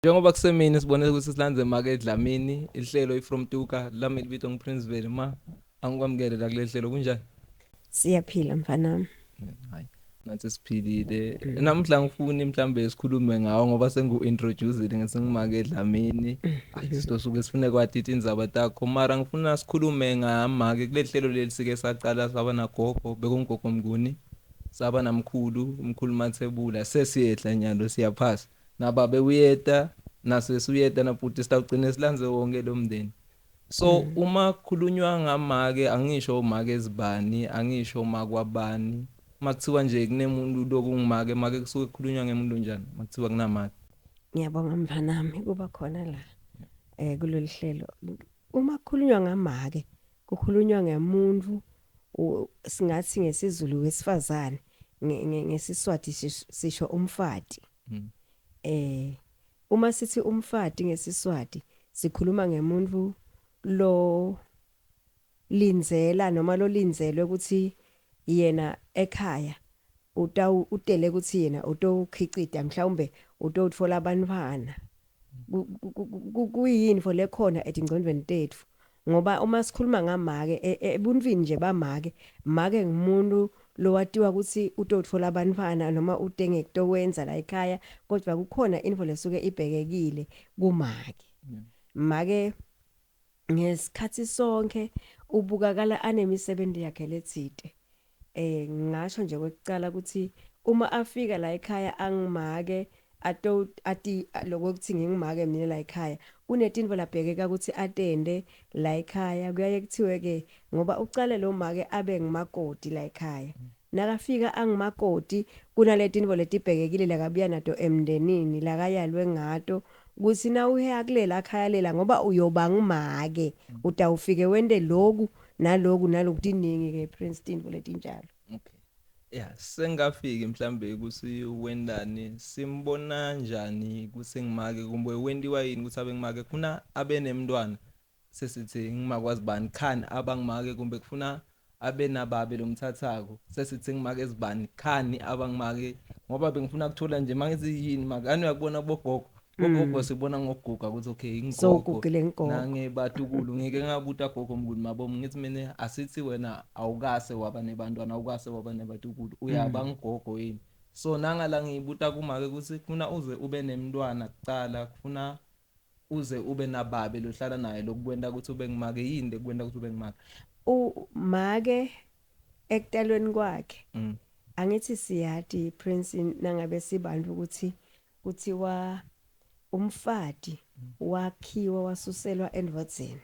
Njengoba kusemini sibone ukuthi silandze make Dlamini ihlelo iFrom Tuka lami libito ngiPrince Veli ma angikwamukele la kuleli hlelo kunjani? Siyaphila mfanami. Hayi nathi siphilile. Namhla ngifuni mhlambe sikhulume ngawo ngoba sengu introduce ngithi ngimake Dlamini. Hayi sizosuke sifune kwati indzaba takho mara ngifuna sikhulume ngamake kuleli hlelo leli sike saqala saba nagogo bekungogo Mnguni saba namkhulu umkhulu Mathebula sesiyehla nyalo siyaphasa. Nababe uyeta nasesi uyeta nabhuti sitawugcine silandze wonke lo mndeni. So uma kukhulunywa ngamake angisho make ezibani angisho makwabani makuthiwa nje kunemuntu lokungumake make kusuke kukhulunywa ngemuntu njani makuthiwa kunamake. Ngiyabonga mfanami kuba khona la kulolu hlelo. Uma kukhulunywa ngamake kukhulunywa ngemuntu singathi ngesiZulu wesifazane ngeSiswati sisho umfati. Uma sithi umfati ngeSiswati sikhuluma ngemuntu lo lindzela noma lolinzelwe ukuthi yena ekhaya utawu utele ukuthi yena utowukhicita mhlawumbe utowutfola abantwana. Kuyinto lekhona etingcondvweni tetfu ngoba uma sikhuluma ngamake ebuntwini nje bamake make ngumuntu lowatiwa ukuthi utotfola abantwana noma utenge kutokwenza la ekhaya kodwa kukhona info lesuke ibhekekile kumake. Make ngesikhathi sonke ubukakala anemisebenzi yakhe letsite. Ngisho nje kwekucala ukuthi uma afika la ekhaya angimake ato ati lokuthi ngingimake mina la ekhaya kunetinto labhekeka ukuthi atende la ekhaya kuyaye kuthiwe ke ngoba ucale lo make abe ngumakoti la ekhaya nakafika angimakoti kunaletinto letibhekekile lakabuya nato emndenini lakayalwe ngato kuthi na uheya kulela khaya lela ngoba uyoba ngumake utawufike wente loku naloku naloku tiningi ke Prince tinto letinjalo. Okay. Yeah, sengafiki mhlambe ukuthi wendani simbona njani ukuthi ngimake kumbe wentiwa yini ukuthi abe ngimake kufuna abe nemntwana sesithi ngimakwazi bani khani abangimake kumbe kufuna abe nababe lomthathako sesithi ngimake ezibani khani abangimake ngoba bengifuna kuthola nje mangithi yini makani uyakubona bogogo bogogo sibona ngokuguga ukuthi okay ingogo Sowugugile ingogo. Nange batukulu ngike ngabuta gogo mnguni mabomu ngithi mina asithi wena awukase waba nebantwana awukase waba nebatukulu uyaba ngigogo yini so nangala ngiyibuta kumake ukuthi kufuna uze ube nemntwana kucala kufuna uze ube nababe lohlala naye lokukwenta ukuthi ube ngumake yini lekukwenta ukuthi ube ngumake. Umake ekutalweni kwakhe angithi siyati Prince nangabe sibantu ukuthi kuthiwa umfati wakhiwa wasuselwa endvodzeni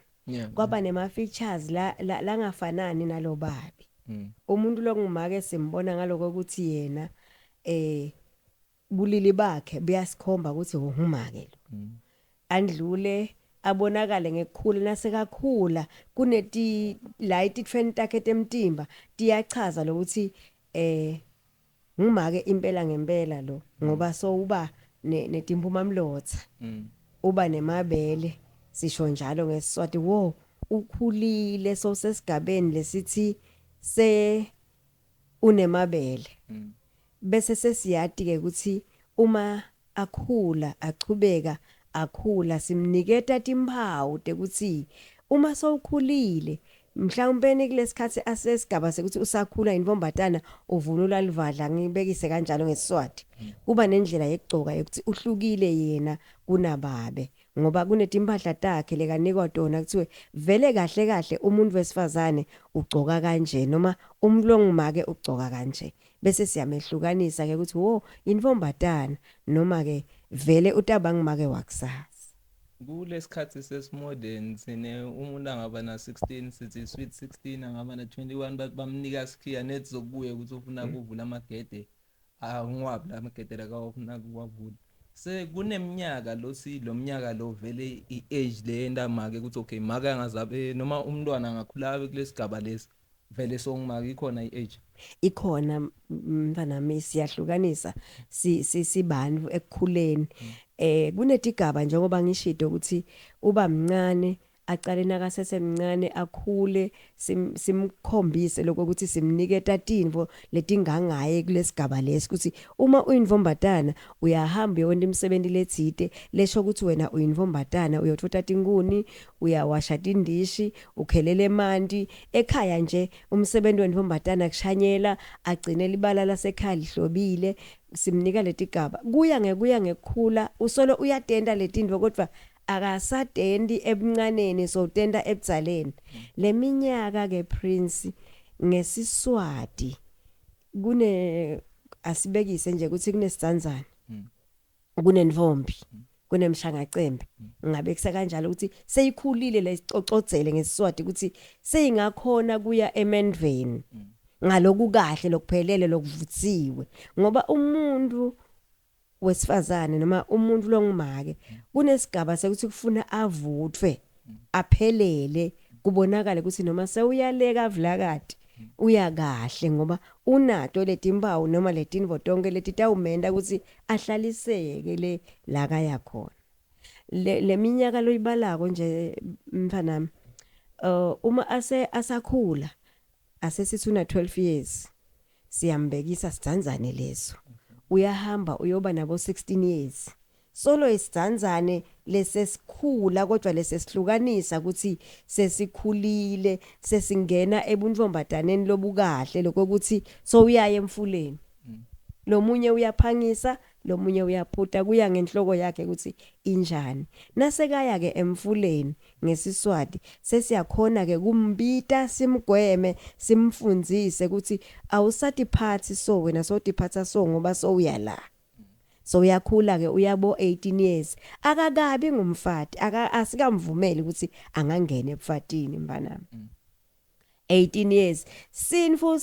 kwaba nema features la langafanani nalobabi. Umuntu longumake simbona ngaloko ukuthi yena bulili bakhe buyasikhomba ukuthi ungumake lo. Andlule abonakale ngekukhula nasekakhula kuneti la ititfweni takhe temtimba tiyachaza lokuthi ngumake impela ngempela lo ngoba sowuba netimpuma mlotsa uba nemabele sisho njalo ngeSiswati wo ukhulile sosesigabeni lesithi se unemabele. Bese sesiyati ke ukuthi uma akhula achubeka akhula simniketa timphawu tekuthi uma sowukhulile mhlawumbe kulesikhathi asesigaba sekuthi usakhula intombatana uvunula livadla ngibekise kanjalo ngeSiswati kuba nendlela yekugcoka yokuthi uhlukile yena kunababe ngoba kunetimpahla takhe lekanikwa tona kuthiwe vele kahle kahle umuntu wesifazane ugcoka kanje noma umuntu longumake ugcoka kanje bese siyamehlukanisa ke ukuthi wo intombatana noma ke vele utabangumake wakusasa. Kulesikhathi sesimodern sine umuntu angaba na 16 sithi sweet 16 angaba na 21 bathi bamnika sikhiya nethi zokubuye ukuthi ufuna kuvula amagede angwabi la amagede la kawufuna kuwavula sekuneminyaka lo si lo mnyaka lo vele iage le entamake ukuthi okay make angazabe noma umntwana angakhula abe kulesigaba lesi vele songimaka ikhona iage ikhona mntwanami siyahlukanisa sibantu ekukhuleni kunetigaba njengoba ngishilo ukuthi uba mncane Acale nakasesemncane akhule, simkhombise lokho ukuthi simniketa tintfo letingangaye kulesigaba lesi, ukuthi uma uyintombatana uyahamba uyowenta imisebenti letsite lesho ukuthi wena uyintombatana, uyotfota tinkuni, uyawasha tindishi, ukhelela emanti ekhaya nje. Umsebenzi wentombatana kushanyela, agcine libala lasekhaya lihlobile. Simnika letigaba kuya ngekuya ngekukhula, usolo uyatenta letintfo kodwa akasatenti ebuncaneni, sowutenta ebudzaleni. Leminyaka ke, Prince, ngesiswati kune, asibekise nje ukuthi kunesidzandzane, kunentombi, kunemshangacembe, ngabe kusekanjalo ukuthi seyikhulile lesicocodzele ngesiswati ukuthi seyingakhona kuya emendveni ngaloku kahle, lokuphelele, lokuvutsiwe, ngoba umuntu wesifazane noma umuntu longumake kunesigaba sekuthi kufuna avuthwe aphelele, kubonakale ukuthi noma sewuyaleka vilakati uya kahle, ngoba unato letimpawu noma letinvo tonke letitawumenta ukuthi ahlaliseke le la kaya khona. Le leminyaka loyibalako nje, mntfanami, uma ase asakhula, asesithi una 12 years, siyambekisa sidzandzane leso, uyahamba uyoba nabo 16 years, solo isidzandzane lesesikhula, kodwa lesesihlukanisa ukuthi sesikhulile, sesingena ebuntombataneni lobukahle, lokuthi sowuyaya emfuleni. Lomunye uyaphangisa, lomunye uyaphuta, kuya ngenhloko yakhe ukuthi injani. Nasekaya ke emfuleni ngesiswati sesiyakhona ke kumbita, simgweme, simfundzise ukuthi awusatiphathi so wena sotiphatha so ngoba sowuya la. So uyakhula ke, uyabo 18 years, akakabi ngumfati, aka asikamvumeli ukuthi angangena ebufatini, mfanami. 18 years sinfo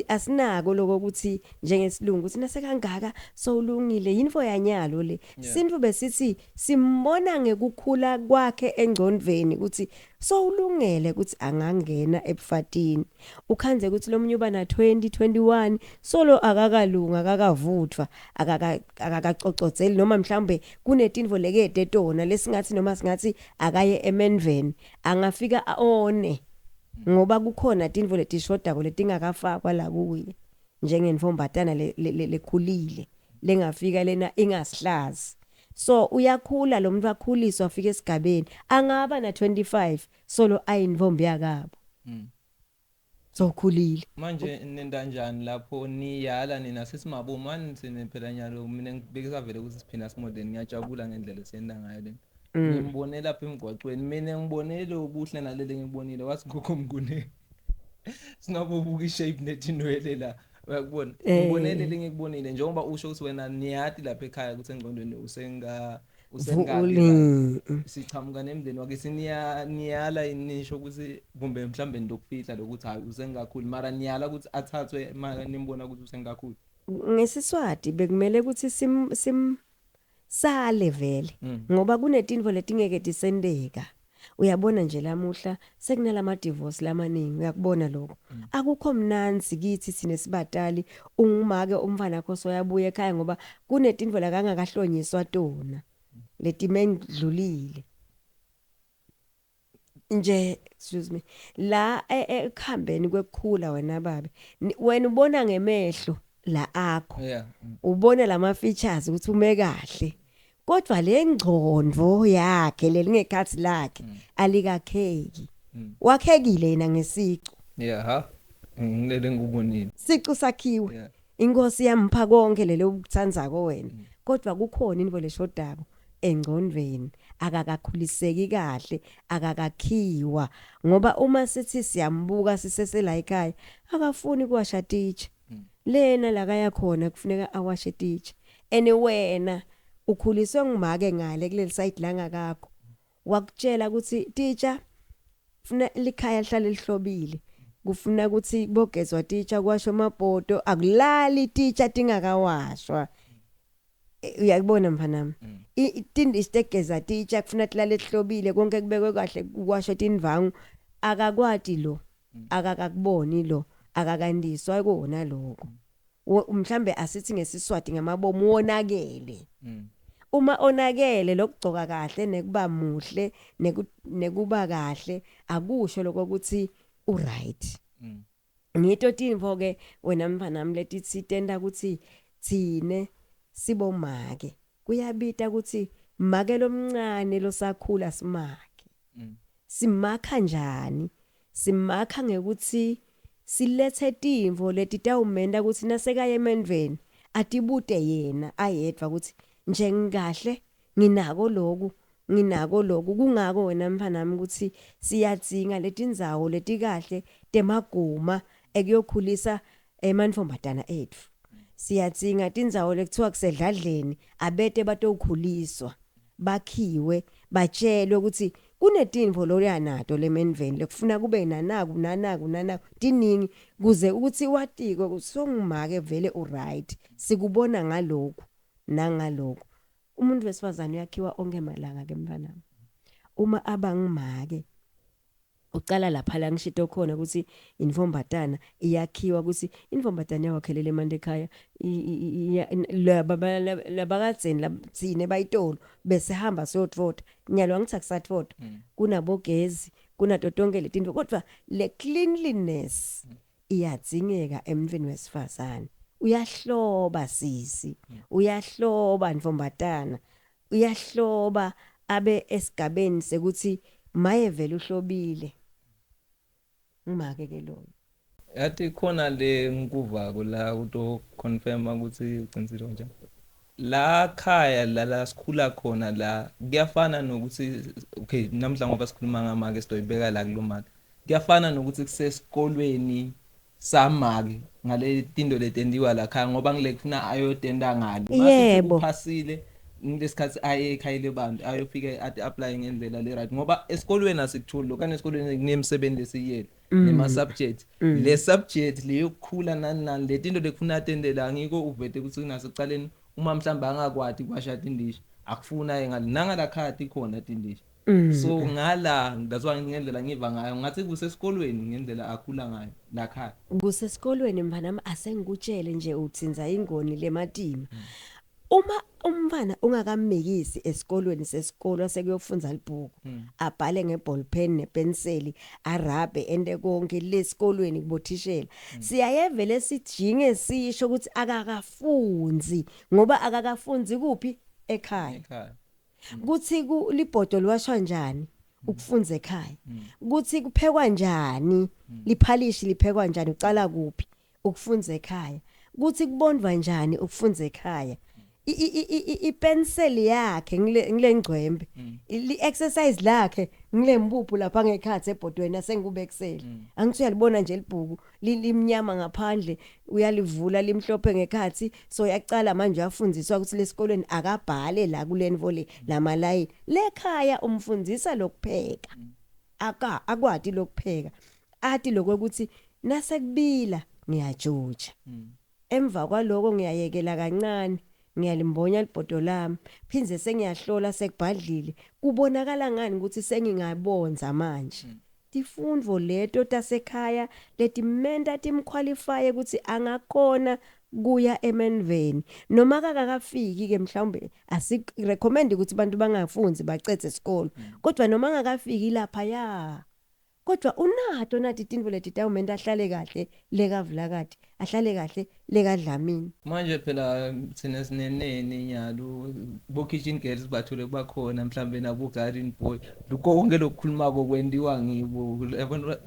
asinako lokho ukuthi njengesilungu ukuthi nasekangaka sowulungile, yinfo yanyalo le. Sinfo besithi simbona ngekukhula kwakhe engcondvweni ukuthi sowulungele ukuthi angangena ebufatini. Ukhandze ukuthi lomunye uba na 20 21, solo akakalunga, akakavuthwa, akakacocodzeli, noma mhlambe kunetinfo lekede tona lesingathi noma singathi akaye emendveni angafika one, ngoba kukhona tintfo letishodako letingakafakwa la kuye njengentombatana lekhulile lengafika lena ingasihlazi. So uyakhula lo muntu, akhuliswa, afika esigabeni angaba na 25 solo ayintombi yakabo. So ukhulile. Manje nenda njani lapho niyala nina sesimabo mani sine phela nyalo? Mina ngibekisa vele ukuthi siphina simodern, ngiyajabula ngendlela esiyenda ngayo lento. Ngimbone lapha emgwaqweni, mina ngibonele ubuhle nalele ngibonile wathi gogo mngune singabobuka ishape netinwele la, uyakubona? Ngibonele lengikubonile, njengoba usho ukuthi wena niyati lapha ekhaya ukuthi engqondweni usenga usengabi right. Sichamuka nemndeni wakhe, siniya niyala nisho ukuthi kumbe mhlambe nitokufihla lokuthi hayi usengakhuli, mara niyala ukuthi athathwe ma nimbona ukuthi usengakhuli? Ngesiswati bekumele ukuthi sim sim sale vele, ngoba kunetintfo letingeke tisenteka. Uyabona nje lamuhla sekunalama divorce lamaningi, uyakubona lokho, akukho mnanzi kithi sine sibatali. Ungumake, umfana wakho soyabuya ekhaya ngoba kunetintfo la kangakahlonyiswa tona letimendlulile nje, excuse me, la ekuhambeni kwekukhula wena babe, wena ubona ngemehlo la akho, ubona lama features ukuthi ume kahle, kodwa le ngcondvo yakhe lelingekhathi lakhe alikakheki. Wakhekile yena ngesicu. Yeah, ha, ngilele ngikubonile. Sicu sakhiwe. Inkosi yampha konke lelo ukuthandzako wena, kodwa kukhona into leshodako engcondvweni, akakakhuliseki kahle, akakakhiwa, ngoba uma sithi siyambuka sisesela ekhaya akafuni kuwasha titsha. Lena la kaya khona kufuneka awashe titsha, ene wena ukhuliswe ngumake ngale kuleli side la ngakakho, wakutshela ukuthi titsha funa likhaya lihlale lihlobile, kufuna ukuthi bogezwa titsha, kwasho amabhodo, akulali titsha tingakawashwa. Uyakubona mfanami, tindishi tegeza titsha kufuna tilale lihlobile, konke kubekwe kahle, kwasho tindvangu. Akakwati lo, akakakuboni lo, akakandiswa kona lokho. Mhlambe asithi ngesiswati ngamabomu wonakele. Uma onakele lokugcoka kahle nekuba muhle nekuba kahle akusho lokuthi uright. Ngito tintfo ke wena mntfwanami letithi tenta kutsi tsine sibomake. Kuyabita kutsi make lomncane losakhula simake. Simakha njani? Simakha ngekutsi silethe tintfo letitawumenta kutsi nasekaya emendvweni atibute yena ayedvwa kutsi nje ngikahle, nginako loku, nginako loku. Kungako wena mntfwanami kutsi siyadzinga letindzawo letikahle temaguma ekuyokhulisa emantfombatana etfu. Siyadzinga tindzawo lekuthiwa kusedladleni abete batokhuliswa, bakhiwe, batshelwe ukuthi kunetintfo loyanato lemendvweni lekufuna kube nanaku nanaku nanaku tiningi kuze ukuthi watike ukuthi songumake vele uright, sikubona ngaloku nangaloku. Umuntu wesifazane uyakhiwa onke malanga ke mntfanami. Uma aba ngumake ucala lapha la ngishito khona ukuthi intfombatana iyakhiwa, ukuthi intfombatana iyawakhelela emanti ekhaya, labakadzeni latsine bayitolo bese hamba siyotfota. Nyalo angithi akusatfota, kunabogezi, kunato tonke letintfo, kodwa le cleanliness iyadzingeka emntfwini wesifazane. Uyahloba sisi, uyahloba ntfombatana, uyahloba abe esigabeni sekuthi maye vele uhlobile. Ngimake ke loyo. Yathi khona le ngikuvako la uto confirma ukuthi uqinisile kanjani. La khaya la sikhula khona la kuyafana nokuthi okay namhla ngoba sikhuluma ngamake sizoyibeka la kulomake. Kuyafana nokuthi kusesikolweni samake ngale tinto letentiwa la khaya ngoba ngile kufuna ayotenda ngale. Masithi uphasile ngilesikhathi aye ekhaya lebantu ayofike athi apply ngendlela le right ngoba esikolweni asikutholi lokho esikolweni kunemisebenzi lesiyele nema subject le subject leyokukhula nani nani letinto lekufuna atendela ngiko uvete ukuthi kunasekucaleni uma mhlawumbe angakwati kwasha tindishi akufuna aye ngale nangala khaya tikhona tindishi. So ngala that's why ngendlela ngiva ngayo ngathi kusesikolweni ngendlela akhula ngayo la khaya. Kusesikolweni mntfanami, asengikutshele nje utsinza ingoni lematima. Uma umntfwana ungakamikisi esikolweni sesikolo sekuyofunza libhuku, abhale ngeball pen nepenseli, arabe ente konke lesikolweni kubothishela, siyaye vele sijinge sisho ukuthi akakafunzi ngoba akakafunzi kuphi ekhaya. Kuthi libhodo liwashwa njani ukufunza ekhaya, kuthi kuphekwa njani liphalishi liphekwa njani ucala kuphi ukufunza ekhaya, kuthi kubondwa njani ukufunza ekhaya. Ipenseli yakhe ngile ngcwembe, li exercise lakhe ngile mbuphu lapha ngekhathi ebhodweni asengikubekisele. Angithi uyalibona nje libhuku limnyama ngaphandle, uyalivula limhlophe ngekhathi. So yaqala manje uyafundiswa ukuthi lesikolweni akabhale la kulenvo le lamalayini. Lekhaya umfundisa lokupheka, aka akwati lokupheka, athi lokuthi nasekubila ngiyajuja, emva kwaloko ngiyayekela kancane, ngiyalimbonya libhodo lami, phindze sengiyahlola sekubhadlile kubonakala ngani ukuthi sengingabonza manje. Tifundvo leto tasekhaya letimenta timqualify ukuthi angakhona kuya emendveni noma akakafiki ke. Mhlawumbe asirecommend ukuthi abantu bangafundi bacedze isikolo, kodwa noma angakafiki lapha ya, kodwa unato nathi tintfo leti tawumenta ahlale kahle lekavulakati, ahlale kahle lekadlamini. Manje phela thina sinenene nyalo bo kitchen girls bathole bakhona mhlambe nabo garden boy, konke lokukhulumako kwentiwa ngibo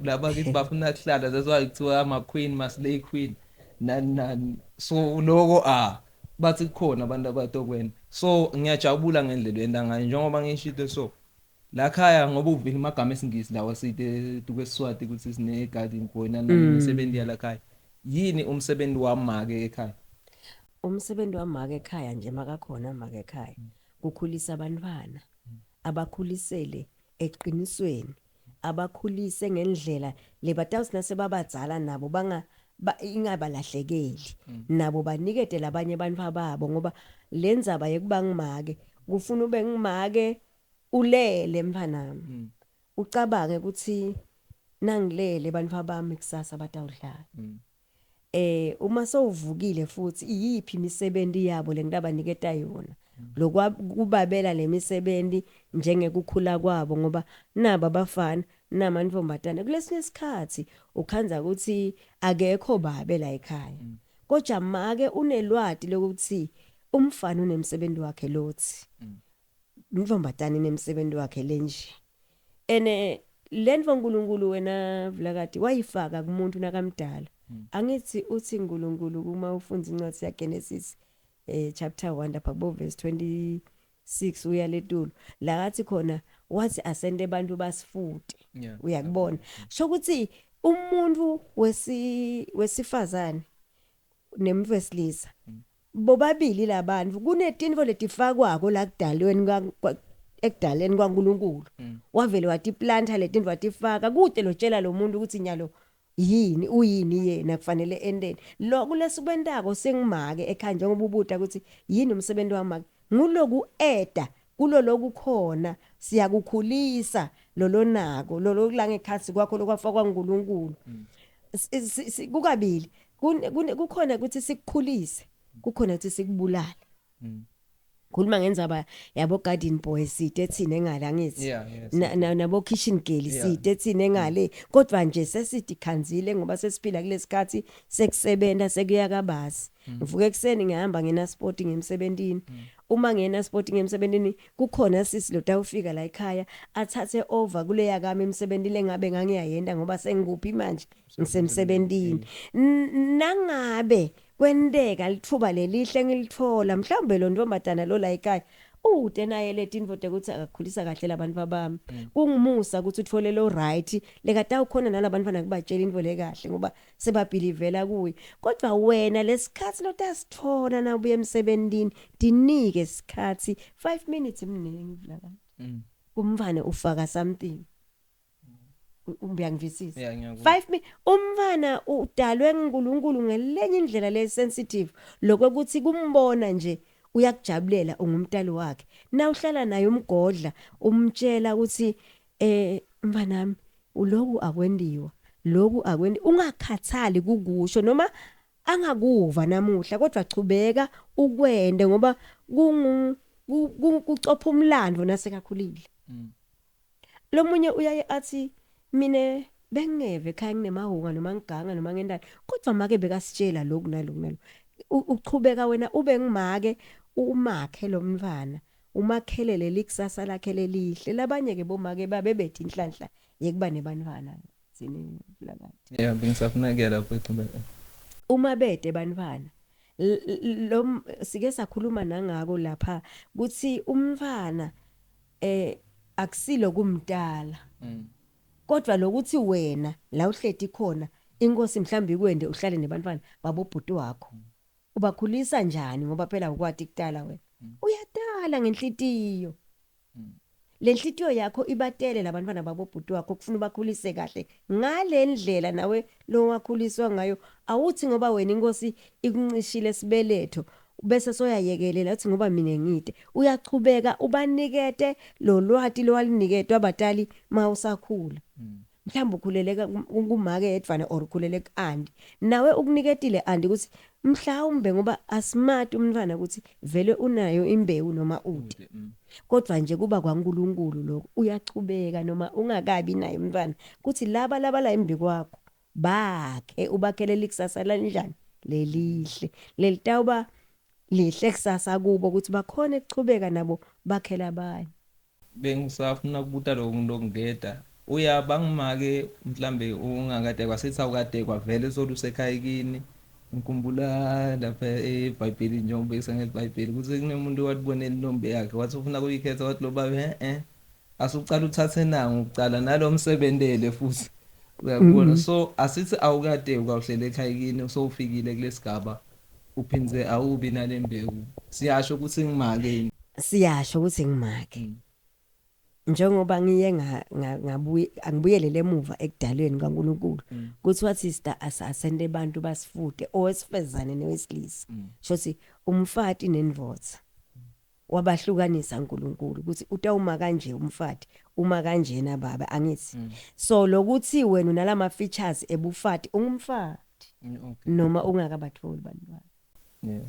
laba kithi bafuna kuhlala. That's why kuthiwa ama queen, ma slay queen nani nani. So loko bathi kukhona abantu abatokwena. So ngiyajabula ngendlela oyenta ngayo njengoba ngishito. So la khaya ngoba uvile amagama esingisi lawa site tukwesiswati ukuthi sine garden boy nani imisebenzi yala khaya. Yini umsebenzi wamake ekhaya? Umsebenzi wamake ekhaya nje makakhona make ekhaya kukhulisa abantwana, abakhulisele eqinisweni, abakhulise ngendlela lebatawuthi nasebabadzala nabo banga ingabalahlekeli, nabo banikete labanye abantu babo, ngoba lendzaba yekuba ngumake kufuna ube ngumake ulele mntfanami, ucabange ukuthi nangilele bantfu bami kusasa batawudlala. Uma sowuvukile futhi iyiphi imisebenzi yabo lengitabaniketa yona? Lokubabela lemisebenzi njengekukhula kwabo, ngoba naba abafana namantombazana kulesinye isikhathi ukhandza ukuthi akekho babe la ekhaya, kodwa make unelwati lokuthi umfana unemsebenzi wakhe lothi, intombatana inemsebenzi wakhe lenje. Ene lento uNkulunkulu wena Vilakati wayifaka kumuntu nakamdala. Angithi uthi uNkulunkulu kuma ufunda incwadi yaGenesis chapter 1 lapha kubo verse 26 uya letulu, la kathi khona wathi asente abantu basifute. Uyakubona, sho ukuthi umuntu wesifazane nemuntu wesilisa bobabili labantu kunetinto letifakwako la kudalweni, ekudaleni kwaNkuluNkulu. Wavele watiplanta letinto, watifaka kude, lotshela lo muntu ukuthi nyalo yini, uyini yena, kufanele enteni. Lokhu lesikwentako sengimake ekhaya, njengoba ubuta ukuthi yini umsebenzi wamake, nguloku eda kulo lokukhona siyakukhulisa lolonako lolo la ngekhathi kwakho lokwafakwa nguNkulunkulu. Kukabili, kukhona ukuthi sikukhulise, kukhona ukuthi sikubulale. Khuluma ngenzaba yabo garden boy site thina engale, angithi? Yeah, yes. Nabo kitchen girl site thina engale, kodwa nje sesithi khanzile ngoba sesiphila kulesikhathi sekusebenza, sekuya kabasi. Ngivuka ekuseni, ngihamba ngena sport ngemsebentini. Uma ngena sport ngemsebentini, kukhona sisi lotawufika la ekhaya athathe over kuleya kami emsebentini lengabe ngangiyayenda, ngoba sengikuphi manje? Ngisemsebentini. Nangabe kwenteka litfuba lelihle ngilitfola, mhlawumbe lo ntombazana lo la ekhaya ude naye letinto ukuthi akakhulisa kahle labantu bami, kungumusa ukuthi uthole lo right lekatawukhona nalabantwana kubatshela into lekahle ngoba sebabhilivela kuye. Kodwa wena lesikhathi lotasithola nawubuya emsebentini, dinike isikhathi, 5 minutes mningi Vilakati. Kumfana ufaka something. Uyangivisisa? Yeah, ngiyakuzwa. 5 min, umfana udalwe nguNkulunkulu ngelenye indlela le sensitive, lokuthi kumbona nje uyakujabulela, ungumntali wakhe. Na uhlala naye umgodla, umtshela ukuthi mfanami, uloku akwendiwa, loku akwendi, ungakhathali kukusho noma angakuva namuhla, kodwa chubeka ukwende ngoba kungu kucopha umlando nasekakhulile. Lomunye uyaye athi mine bengingeve ekhaya nginemahunga noma ngiganga noma ngendani, kodwa make bekasitshela lokhu naloku naloku. Uchubeka wena ube ngimake, umakhe lo mntwana, umakhele leli kusasa lakhe lelihle. Labanye ke bomake babe bethi inhlanhla yekuba nebantwana sine Vilakati. Yeah, bengisafuna kuya lapho, echubeka. Uma bede bantwana lo sike sakhuluma nangako lapha kuthi umntwana akusilo kumdala, kodwa lokuthi wena la uhleti khona, inkosi mhlawumbe ikwende uhlale nebantwana babobhuti wakho, ubakhulisa njani? Ngoba phela ukwati kudala, wena uyadala ngenhlitiyo. Lenhlitiyo yakho ibatele labantwana babobhuti wakho, kufuna ubakhulise kahle ngale ndlela nawe lo wakhuliswa ngayo. Awuthi ngoba wena inkosi ikuncishile sibeletho bese soyayekelela uthi ngoba mina ngide. Uyachubeka ubanikete lo lwati lowaliniketwa abatali mawusakhula. Mhlawumbe ukhuleleka kumake yedvwana or ukhulele ku-anti, nawe ukuniketile anti ukuthi mhlawumbe, ngoba asimati umntwana ukuthi vele unayo imbewu noma ude. Kodwa nje kuba kwaNkulunkulu lokho, uyachubeka noma ungakabi naye umntwana kuthi laba laba la embi kwakho bakhe, ubakhele likusasa lanjani lelihle, lelitawuba lihle kusasa kubo ukuthi bakhone ukuchubeka nabo bakhela abanye. Bengisafuna ukubuta lokhu lokungeda, uyaba ngimake mhlambe ungakade kwasithi awukade kwavele solusekhaya kini. Ngikhumbula lapha eBhayibhelini, njengoba ngeBhayibheli ukuthi kunomuntu watibonela intombi yakhe, wathi ufuna kuyikhetha, wathi lo baba asucala uthathe nangu ukucala nalo msebentele futhi, uyakubona. So asithi awukade ukawuhlela ekhaya kini, sowufikile kulesigaba, uphindze awubi nalembewu, siyasho ukuthi ngimake? Siyasho ukuthi ngimake. Njengoba ngiye ngabuye angibuyelele emuva ekudalweni kaNkuluNkulu kuthi wathi sister asasende abantu basifute, owesifazane nowesilisa, shothi umfati nendvodza, wabahlukanisa uNkulunkulu ukuthi utawuma kanje umfati, uma kanjena baba, angithi? So lokuthi wena unalama features ebufati, ungumfati noma ungakabatholi bantwana. Yeah.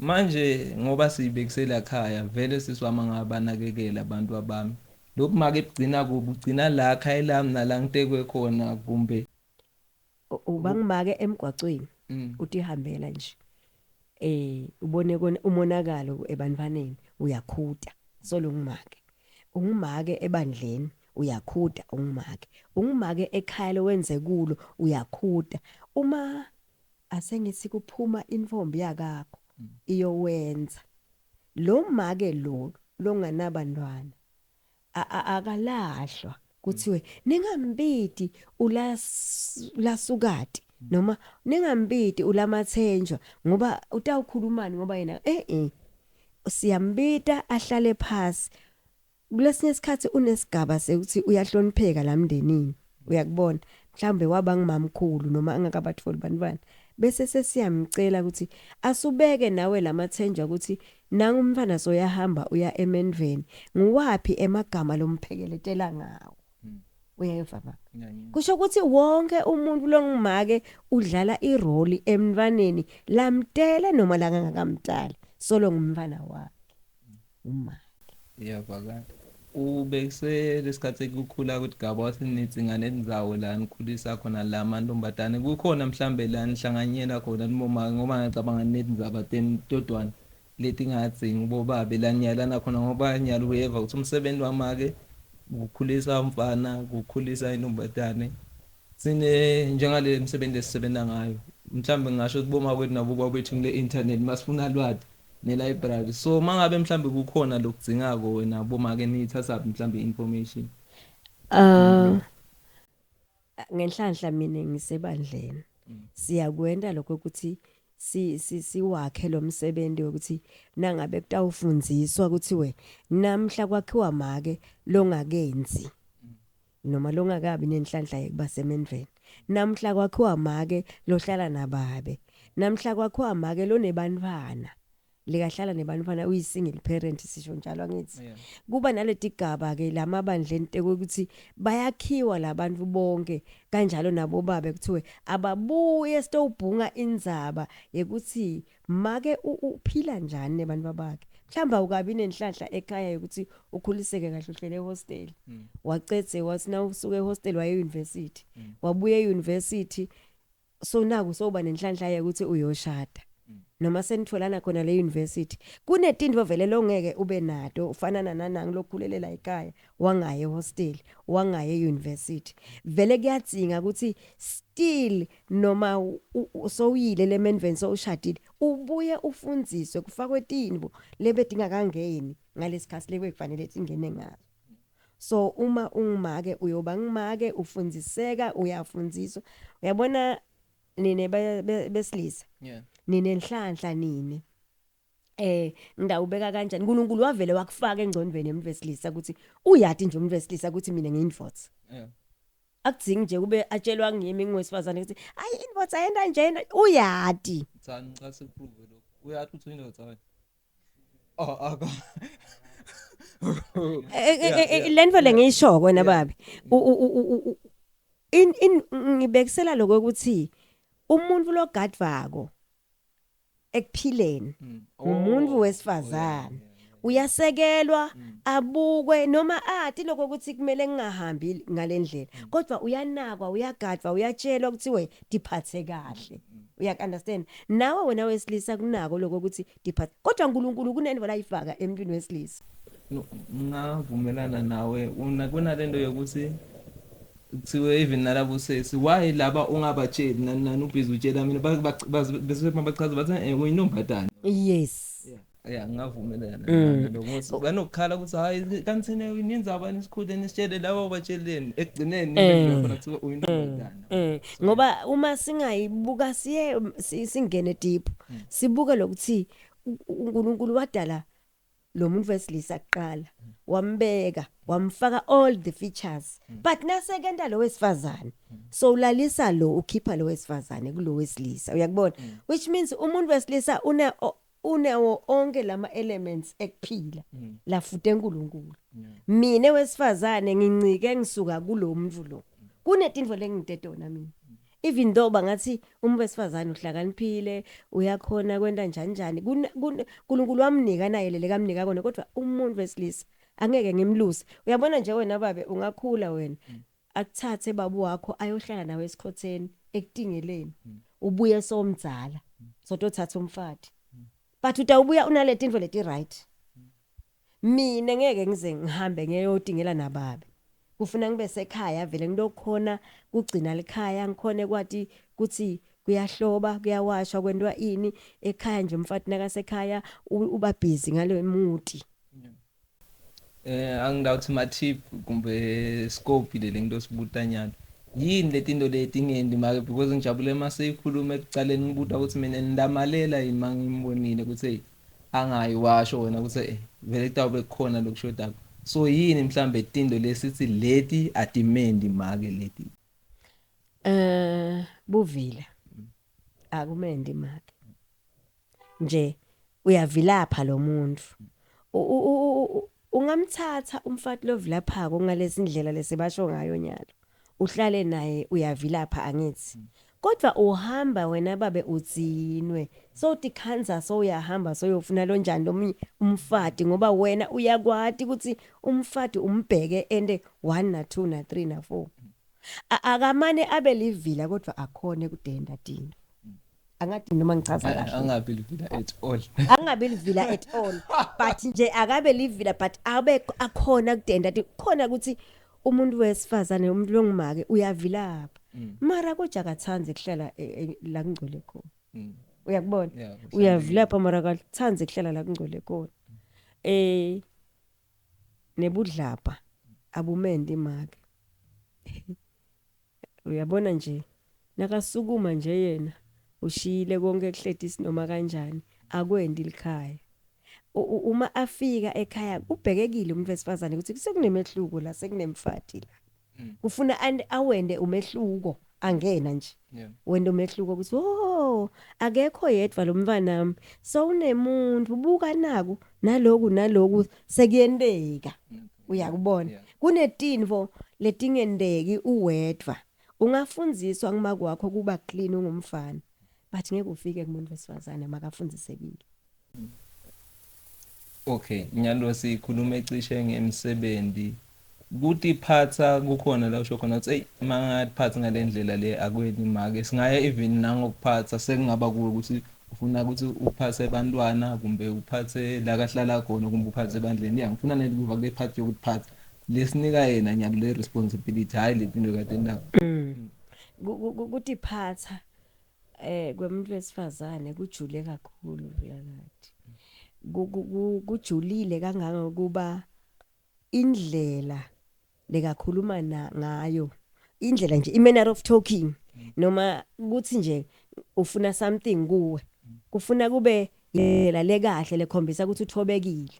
Manje ngoba siyibekisela khaya vele siswama ngabanakekela abantu abami. Lokhu make kugcina kubugcina la khaya lami nala ngitekwe khona kumbe Ubangimake emgwacweni utihambela nje. Ubone kona umonakalo ebantwaneni uyakhuta solo ngumake. Ungumake ebandleni uyakhuta ungumake. Ungumake ekhaya lowenze kulo uyakhuta. Uma asengithi kuphuma infombi yakakho iyowenza. Lo make lo longanabantwana akalahlwa kuthiwe ningambidi ulasukati noma ningambidi ulamathenjwa ngoba utawukhulumani ngoba yena siyambita ahlale phasi. Kulesinye isikhathi unesigaba sekuthi uyahlonipheka lamndenini, uyakubona mhlambe waba ngumamkhulu noma angakabatholi bantwana, bese sesiyamcela ukuthi asubeke nawe lamathenjwa ukuthi nangu umntwana soyahamba uya emendveni, nguwaphi emagama lomphekeletela ngawo. Uyeva baba? Kusho ukuthi wonke umuntu longumake udlala iroli emntwaneni lamtele noma langangakamtali, solo ngumntwana wakhe umake. Iyavakala. Ubekise lesikhathi ekukhula ukuthi gaba wasinitsi nganendzawo la nikhulisa khona la mantombazane, kukhona mhlambe la nihlanganyela khona niboma, ngoba ngicabanga netindzaba todwana letingadzingi bobabe la niyalana khona, ngoba nyalo uyeva ukuthi umsebenzi wamake ukukhulisa umfana, ukukhulisa intombazane. Sine njengale msebenzi esisebenza ngayo, mhlambe ngisho ukuthi boma kwethu nabo babethu kule internet masifuna lwati ne library. So mangabe mhlambe kukhona lokudzingako wena bomake niyithatha mhlambe information? Ngenhlanhla mina ngisebandleni. Siyakwenda lokho ukuthi siwakhe lo msebenzi wokuthi nangabe kutawufundziswa ukuthi we namhla kwakhiwa make longakenzi noma longakabi nenhlanhla yekuba semendveni, namhla kwakhiwa make lohlala nababe, namhla kwakhiwa make lonebantfwana lekahlala nebantfwana uyi single parent, sisho njalo angithi. Kuba naletigaba ke lamabandleni ukuthi bayakhiwa labantu bonke kanjalo nabo babe kuthiwe ababuye sitobhunga indzaba yekuthi make uphila njani nebantu bakhe. Mhlamba awukabi nenhlanhla ekhaya ukuthi ukhuliseke kahle uhlele ehostel, wacedze wathi na usuka ehostel waye university, wabuya euniversity, so naku soba nenhlanhla yokuthi uyoshada noma senitholana khona le university. Kunetinto vele longeke ube nato ufana nanangi lokhulelela ekhaya wangaye hostel wangaye university. Vele kuyadzinga ukuthi still noma sowuyile lemendveni sowushadile ubuye ufundziswe kufakwe tinto lebedingakangeni ngalesikhathi lekufanele tingene ngaso. So uma ungumake uyoba ngumake ufundziseka uyafundziswa. Uyabona nine besilisa, ninenhlanhla nini ngidawubeka kanjani, uNkulunkulu wavele wakufaka engcondweni yomuntu wesilisa ukuthi uyathi nje umuntu wesilisa ukuthi mina ngiyindvodza. Akudzingi nje kube atshelwa ngimi ngowesifazane ukuthi ayi indvodza yenda njena, uyati. Cha ngicela sikuprove lokho. Uyathi uthi indvodza wena. Oh aka. Lento lengiyisho wena babe. In ngibekisela lokho ukuthi umuntu logadvako ekuphileni umuntu wesifazane uyasekelwa abukwe noma athi lokho ukuthi kumele ngingahambi ngalendlela, kodwa uyanakwa uyagadwa uyatshelwa ukuthi we diphathe kahle. Uyak understand nawe wena wesilisa kunako lokho ukuthi diphathe, kodwa uNkulunkulu kunento la ifaka emntwini wesilisa. Ngavumelana nawe kunalento yokuthi kuthiwe even nalabo sesi why laba ungabatsheli nani ubhizi utshela mina bese bachaza bathi uyintombatana. Yes. Yeah, ngavumelana nalokho. Banokukhala ukuthi hayi kanti thina ninza abani isikhulu nisitshele laba ubatsheleni ekugcineni impendulo khona kuthiwa uyintombatana. Ngoba uma singayibuka siye singene deep sibuke lokuthi uNkulunkulu wadala lo muntu wesilisa kuqala wambeka wamfaka all the features, but nasekenta lo wesifazane so ulalisa lo ukhipha lo wesifazane kulo wesilisa, uyakubona, which means umuntu wesilisa unewo onke lama elements ekuphila lafute uNkulunkulu. Mina wesifazane ngincike ngisuka kulo muntu lo kunetinto lengitetona mina. Even though bangathi umuntu wesifazane uhlakaniphile, uyakhona kwenta njani njani, uNkulunkulu wamnika naye lele kamnika kona, kodwa umuntu wesilisa angeke ngimluse. Uyabona nje wena babe, ungakhula wena, akuthathe baba wakho ayohlala nawe esikhotheni ekutingeleni, ubuye somdzala sotothatha umfati, but utawubuya unaleti intfo leti right. Mina ngeke ngize ngihambe ngiyotingela nababe, kufuna ngibe sekhaya vele, ngilokhona kugcina likhaya, ngikhone kwati kutsi kuyahloba, kuyawashwa, kwentiwa ini ekhaya nje. Umfati nakasekhaya uba busy ngalo muti. Angidawuthi ma-tip kumbe scope lele ngitosibuta nyalo, yini letinto letingendi make? Because ngijabule mase ikhuluma ekucaleni, ngibuta ukuthi mina ngindamalela yini mangimbonile ukuthi hey, angayi, washo wena ukuthi vele kutawube kukhona lokushodako. So yini mhlambe tinto lesithi leti atimendi make leti? Buvila akumendi make nje, uyavilapha lo muntu. Ungamthatha umfati lovilaphako ngalesi ndlela lesibasho ngayo nyalo, uhlale naye, uyavilapha angithi, kodwa uhamba wena babe udzinwe, sowutikhandza sowuyahamba soyofuna lonjani lomunye umfati, ngoba wena uyakwati ukuthi umfati umbheke ende 1 na 2 na 3 na 4. Akamane abe livila kodwa akhone kudenda tini. Angathi noma ngichaza kahle. Angabi livila at all. Angabi livila at all, but nje akabe livila but abe akhona kudenda. Khona ukuthi umuntu wesifazane, umuntu longumake, uyavilapha, mara kodwa akathandi kuhlala la kungcole khona. Uyakubona? Yeah. Uyavilapha mara akathandi kuhlala la kungcole khona. Nebudlapha abumendi make. Uyabona nje nakasukuma nje yena ushiyile konke kuhletisi noma kanjani, akwendi likhaya. Uma afika ekhaya kubhekekile umuntu wesifazane ukuthi sekunemehluko la, sekunemfati la. Kufuna awende umehluko angena nje, wenda umehluko ukuthi oh, akekho yedwa lo mntwanami, so unemuntu, buka naku naloku naloku sekuyenteka. Uyakubona? Yeah. Kunetinfo letingendeki uwedvwa. Ungafundziswa ngumake wakho kuba clean ungumfana, but ngeke ufike kumuntu wesifazane makafundzisekile. Okay, nyalo sikhuluma cishe ngemsebenzi. Kutiphatha kukhona la usho khona ukuthi hey, mangatiphatha ngale ndlela le akweni make. Singaya even nangokuphatha, sekungaba kuwe ukuthi ufuna ukuthi uphathe abantwana kumbe uphathe la kahlala khona kumbe uphathe ebandleni. Yeah, ngifuna nekuva kule part yokutiphatha lesinika yena nyalo le responsibility, hayi le tinto kade ndaba. Kutiphatha kwemuntu wesifazane kujule kakhulu, Vilakati. Kujulile kangangokuba indlela lekakhuluma na ngayo, indlela nje, i-manner of talking, noma kuthi nje ufuna something kuwe, kufuna kube indlela lekahle lekhombisa ukuthi uthobekile.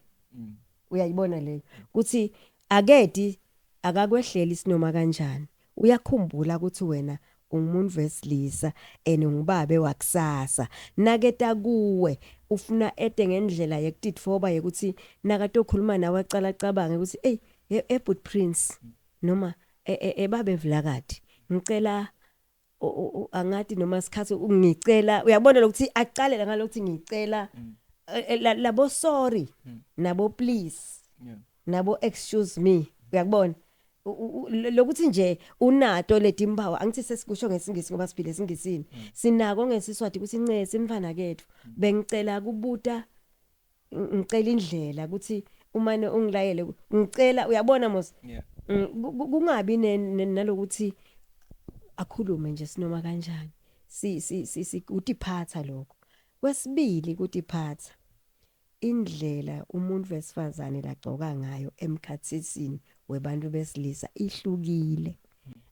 Uyayibona leyo kuthi akedi akakwehleli sinoma kanjani, uyakhumbula ukuthi wena ungumuntu wesilisa and ungubabe wakusasa. Naketa kuwe ufuna ete ngendlela yekutitfoba, yekuthi nakatokhuluma nawe acala cabange ukuthi hey, ebut Prince noma ebabe Vilakati, ngicela angathi noma sikhathi ngicela. Uyabona lokuthi acale ngalokuthi ngicela, labo sorry nabo please nabo excuse me. Uyakubona lokuthi nje unato letimpawu? Angithi sesikusho ngesingisi ngoba siphile esingisini, sinako ngesiswati ukuthi ncesi mfana kethu, bengicela kubuta, ngicela indlela ukuthi umane ungilayele, ngicela. Uyabona mos? Yeah. Kungabi nalokuthi akhulume nje sinoma kanjani. Si si si si utiphatha lokho. Kwesibili, kutiphatha, indlela umuntu wesifazane lagcoka ngayo emkhathisini webantu besilisa ihlukile.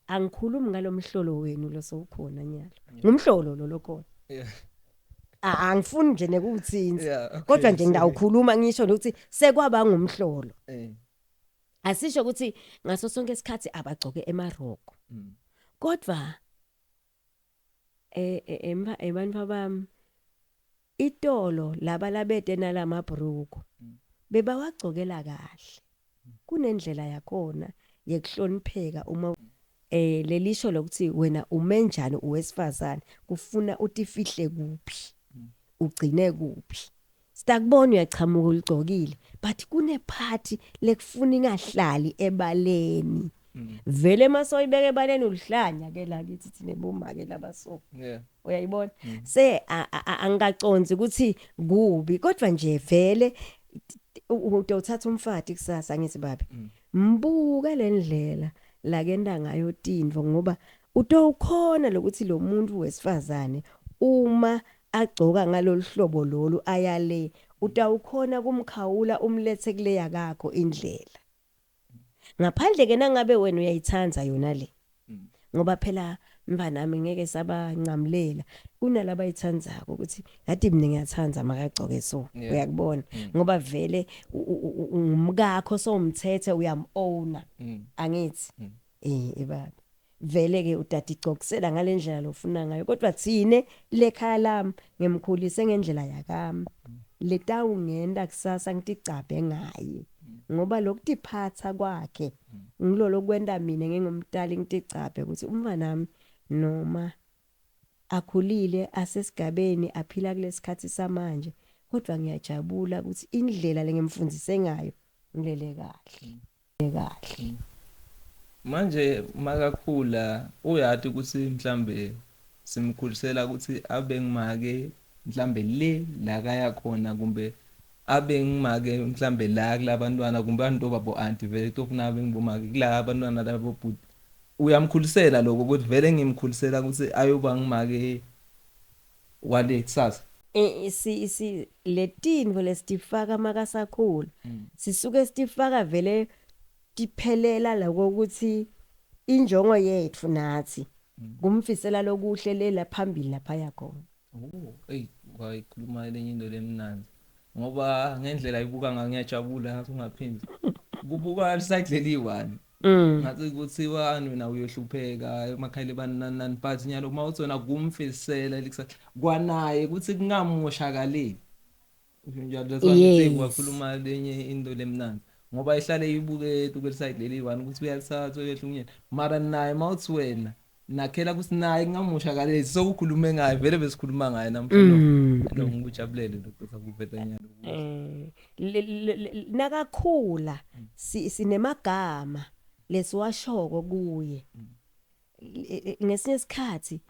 Angikhulumi ngalomhlolo wenu lo sowukhona nyalo, ngumhlolo lo lokhona. Angifuni nje nekuwuthinta, kodwa nje ngidawukhuluma ngisho nokuthi sekwaba ngumhlolo. Asisho ukuthi ngaso sonke isikhathi abagcoke emaroko, kodwa ebantfu bami itolo laba labete nalamabhruku bebawagcokela kahle, kunendlela yakhona yekuhlonipheka uma Lelisho lokuthi wena umenjani uwesifazane, kufuna utifihle kuphi, ugcine kuphi. Sitakubona uyachamuka uligcokile, but kunephathi lekufuna ingahlali ebaleni. Vele masoyibeka ebaleni ulihlanya ke la kithi thina bomake labaso. Uyayibona? Se angikaconsi ukuthi kubi, kodwa nje vele utawuthatha umfati kusasa ngithi babe. Mbuka lendlela la kenda ngayo tintfo, ngoba utowukhona lokuthi lo muntu wesifazane uma agcoka ngalolu hlobo lolu ayale, utawukhona kumkhawula umlethe kuleya kakho indlela. Ngaphandle ke nangabe wena uyayithanza yona le. Ngoba phela mfanami ngeke sabancamlela, kunalaba ayithandzako ukuthi yathi mina ngiyathandza makagcoke so. Uyakubona? Ngoba vele ungumkakho sowumthethe, uyam-owner. Angithi? Baba. Vele ke utatigcokisela ngalendlela lofuna ngayo, kodwa thine lekhaya lami ngimkhulise ngendlela yakami. Letawungenda kusasa ngitigcabhe ngaye. Ngoba lokutiphatha kwakhe ngilolo kwenta mina ngingumtali ngitigcabhe ukuthi umntwanami noma akhulile asesigabeni aphila kulesikhathi samanje, kodwa ngiyajabula ukuthi indlela lengimfundzise ngayo ngilele kahle. Kahle. Manje makakhula uyati ukuthi mhlambe simkhulisela ukuthi abe ngimake mhlambe le la kaya khona, kumbe abe ngimake mhlambe la kulabantwana, kumbe abantu babo auntie vele tofuna abe ngibomake kula abantwana labo bhuti. Uyamkhulisela lokho ukuthi vele ngimkhulisela ukuthi ayoba ngimake wale kusasa. Si letinvo lesitifaka makasakhula sisuke sitifaka vele tiphelela lokuthi injongo yethu nathi kumfisela lokuhle lela phambili lapha yakhona. Oh, ey, wayikhuluma lenye into lemnandi. Ngoba ngendlela ibuka ngayo ngiyajabula ngathi ungaphindi. Kubuka liside leli one. Ngathi kuthiwa wena uyohlupheka emakhaya bani nani nani, but nyalo uma uthi wena kumfisela likusasa kwanaye ukuthi kungamoshakaleli. Njalo that's why ngithi wakhuluma lenye into lemnandi. Ngoba ihlale ibuke kweli side leli one ukuthi uyalithatha uyehlunyelwa. Mara naye mawuthi wena nakhela ukuthi naye kungamoshakaleli, sokukhulume ngaye vele besikhuluma ngaye namhlanje. Lo ngikujabulele lokho sakuveta nyalo. Nakakhula sinemagama lesiwashoko kuye. Ngesinye isikhathi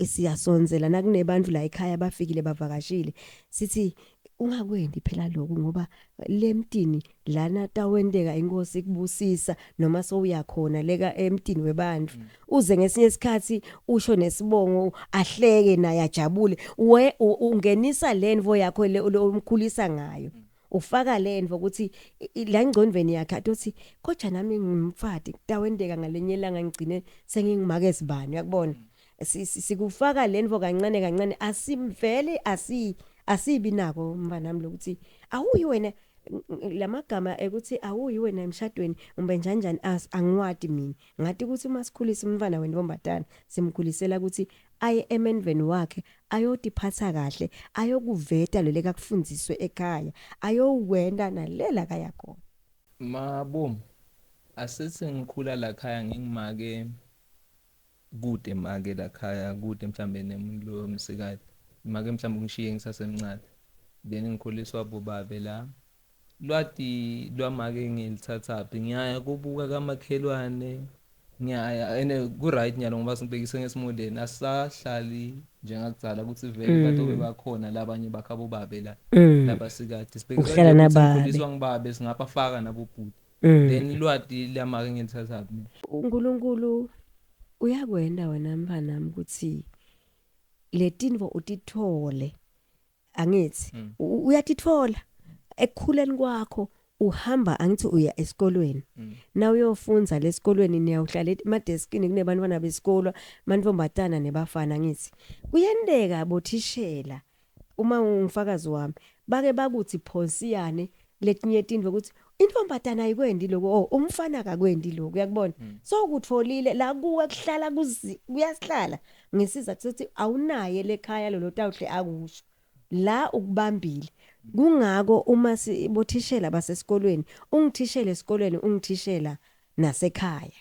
siyasonzela nakunebantu la ekhaya bafikile bavakashile, sithi ungakwendi phela lokhu ngoba lemtini lana tawenteka inkosi ikubusisa noma sowuyakhona leka emtini webantu. Uze ngesinye isikhathi usho nesibongo ahleke naye ajabule, we ungenisa lenvo yakho le omkhulisa ngayo. Ufaka lenvo ukuthi la engcondweni yakhe atothi kodwa nami ngimfati kutawenteka ngalenye ilanga ngigcine sengingimake sibani, uyakubona? Sikufaka lenvo kancane kancane, asimvele asibi nako mfanami lokuthi awuyi wena lamagama ekuthi awuyi wena emshadweni umbe njani njani, angiwati mina. Ngathi ukuthi uma sikhulisa umntwana wentombatana simkhulisela ukuthi aye emendveni wakhe ayotiphatha kahle, ayokuveta lo lekakufundziswe ekhaya, ayowenda nalela kaya khona. Mabomu, asithi ngikhula la khaya ngingimake kude make la khaya kude mhlambe nemuntu lo msikazi, make mhlambe ngishiye ngisasemncane, then ngikhuliswa bobabe la. Lwati lwamake ngilithathaphi? Ngiyaya kubuka kamakhelwane, ngiyaya ene ku right nyalo ngoba sibhekise ngesimodeni, asisahlali njengakudzala ukuthi vele batobe bakhona labanye bakhabo babe la labasikade. Sibhekisa Ukuhlala nje ukuthi nababe. ngikhuliswa ngibabe singabafaka nabobhuti. Then lwati lamake ngilithathaphi? uNkulunkulu uyakwenda wena mfanami ukuthi letinvo utithole, angithi uyatithola ekukhuleni kwakho. Uhamba angithi uya esikolweni, na uyofunza lesikolweni niyawuhlala emadeskini kunebantwana besikolo, mantombatana nebafana. Angithi kuyenteka bothishela, uma ungufakazi wami, bake bakuthi phonsiyane letinye tintfo ukuthi intombatana ayikwendi lokho, oh umfana akakwendi lokho, uyakubona? So kutholile la kuwe kuhlala kuyasihlala ngesizathu sokuthi awunaye lekhaya lolo tawuhle akusho la ukubambile. Kungako uma bothishela basesikolweni, ungithishela esikolweni, ungithishela nasekhaya.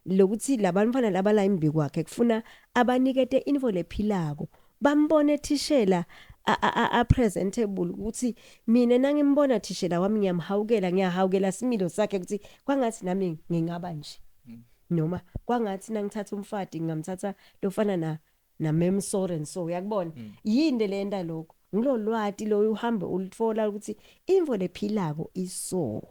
Lokuthi labantfwana labala embi kwakhe kufuna abanikete info lephilako, bambone thishela a presentable, ukuthi mina nangimbona thishela wami ngiyamhawukela, ngiyahawukela similo sakhe, ukuthi kwangathi nami ngingaba nje, noma kwangathi nangithatha umfati ngingamthatha lofana na mem so and so. Uyakubona yini lenta lokho? Ngilolwati lo uhambe ulithola ukuthi imvo lephilako iso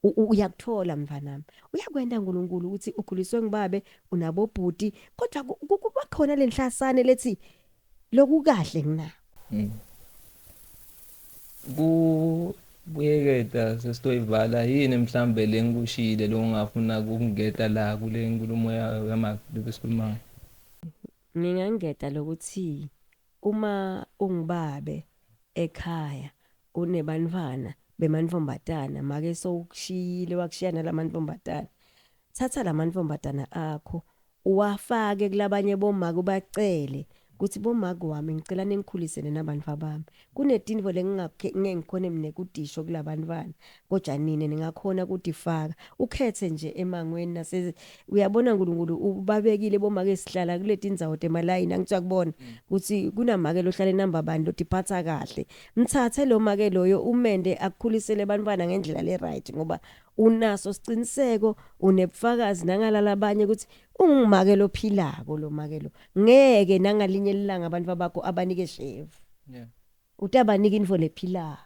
uyakuthola mfanami, uyakwenda uNkulunkulu ukuthi ukhuliswe ngibabe unabobhuti, kodwa kuba khona lenhlasane lethi lokukahle ngina. Kubuyeketa sesitoyivala, yini mhlambe lengikushiyile longafuna ukungeta la kule nkulumo yamake besikhuluma ngayo? Ngingangeta lokuthi uma ungibabe ekhaya unebantfwana bemantfombatana, make sowukushiyile wakushiya nalamantombazana, thatha lamantombazana akho uwafake kulabanye bomake, ubacele ukuthi bomake wami ngicela ningikhulisele nabantwana bami, kunetintfo lengingakhe ngikhone mina kudisho kulabantwana, kodwa nina ningakhona kutifaka. Ukhethe nje emangweni nase uyabona uNkulunkulu ubabekile bomake, sihlala kuleti ndzawo temalayini, angithiwa kubona ukuthi kunamake lohlala enamba bani lotiphatha kahle, mthathe lo make loyo umende akukhulisele abantwana ngendlela le right, ngoba unaso siciniseko, unebufakazi nangalala abanye ukuthi ungumake lophilako. Lo make lo ngeke nangalinye ilanga abantu bakho abanike shevu, utabanika info lephilako.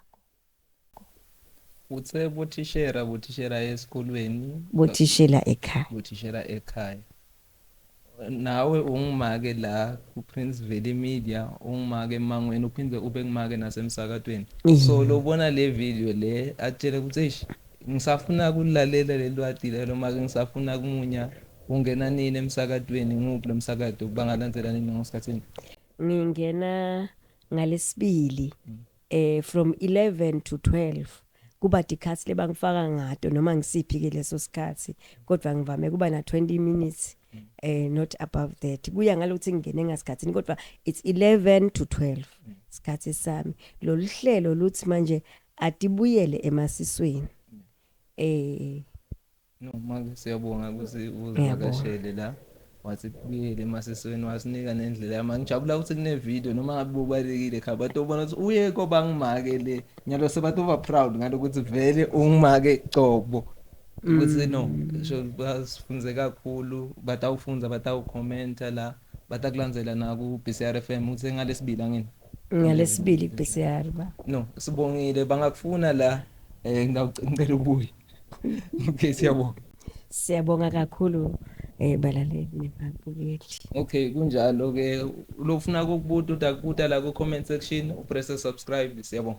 Uthe bothishera esikolweni, bothishela ekhaya. Bothishera ekhaya. Nawe ungumake la ku Prince Valley Media, ungumake emangweni, uphinde ube ngumake nasemsakatweni. So lobona le video le atshele ukuthi eish, ngisafuna ukulalela lelwati lelo make, ngisafuna kumunya, ungena nini emsakatweni? Nguphi lo msakato, bangalandzela nini ngesikhathini? Ngingena ngalesibili from 11 to 12, kuba tikhatsi lebangifaka ngato noma ngisiphi ke leso sikhathi, kodwa ngivame kuba na 20 minutes, not above that, kuya ngalokuthi ngingene ngasikhathini, kodwa it's 11 to 12 sikhathi sami. Lolu hlelo luthi manje atibuyele emasisweni. No make, siyabonga ukuthi uzivakashele la, wathi kubuyele emasisweni, wasinika nendlela yami. Ngijabula ukuthi kune video, noma ngabe bubalekile ekhaya batobona ukuthi uye koba ngimake le nyalo, sebatova proud ngalokuthi vele ungimake cobo, ukuthi no sho basifunze kakhulu, batawufundza, batawukhomenta la, batakulandzela na ku BCR FM uthi ngalesibili angini? Ngalesibili ku BCR ba. No, sibongile, bangakufuna la, ngicela ubuye. Okay, siyabonga. Siyabonga kakhulu balaleli nebabukeli. Okay, kunjalo ke, lofuna ukubuta utakubuta la ku comment section, upress subscribe. Siyabonga.